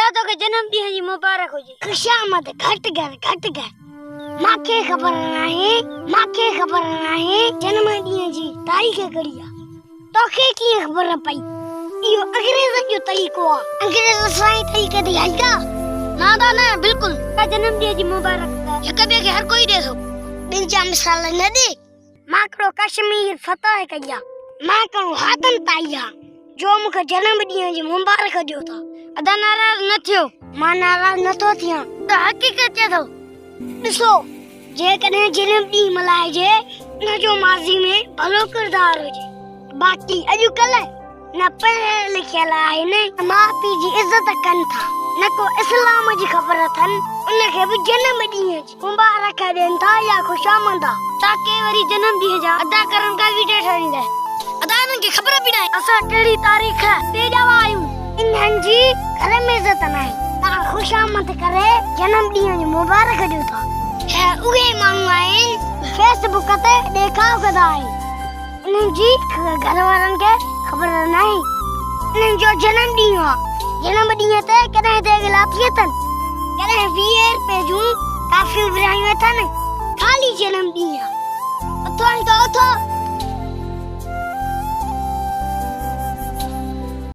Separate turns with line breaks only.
ادا توکي جنم ڏينهن جي مبارڪ هجي.
خوشامد گهٽ ڪر گهٽ ڪر. مانکي خبر ناهي مانکي خبر ناهي جنم ڏينهن جي تاريخ ڪهڙي آ. توکي ڪيئن خبر پئي؟ اهو انگريزن جو طريقو آ. انگريز اسان جي طريقي تي هلندا؟
نه ادا نه بلڪل. ادا جنم ڏينهن جي مبارڪ ته هڪ ٻئي کي هر ڪوئي ڏئي ٿو.
ٻن جا مثال نه ڏي. مان ڪهڙو ڪشمير فتح ڪئي آ. مان ڪهڙو حاتم طائي آ جو مون کي جنم ڏينهن جي مبارڪ ڏيو ٿا.
ادا ناراض نه ٿيو.
مان ناراض نه ٿو ٿيان.
ته حقيقت چئي ٿو.
ڏسو جيڪڏهن جنم ڏينهن ملهائجي ان جو ماضي ۾ ڀلو ڪردار هجي. باقي اڄڪلهه نه پڙهيل لکيل آهن نه ماء پيء جي عزت ڪن ٿا نه ڪو اسلام جي خبر اٿن ان کي به جنم ڏينهن جي مبارڪ ڏين ٿا يا خوشامد آ.
تا ڪي وري جنم ڏينهن جا ادا ڪرن ڪا ويڊيو ٺاهيندا. ادا انهن کي خبر به ناهي اسان ڪهڙي تاريخ تي ڄاوا آهيون.
انهن جي گهر ۾ عزت ناهي. توهان خوشامد ڪري جنم ڏينهن جي مبارڪ ڏيو ٿا. هي اهي ماڻهو آهن فيس بڪ تي ڏيکاء ڪندا آهن. انهن جي گهر وارن کي خبر ناهي انهن جو جنم ڏينهن آ. جنم ڏينهن تي ڪڏهن ديڳ لاٿي اٿن، ڪڏهن 20 رپئي جون ڪافيون ورهايون اٿن. خالي جنم ڏينهن آ. اٿو ۽ ته اٿو.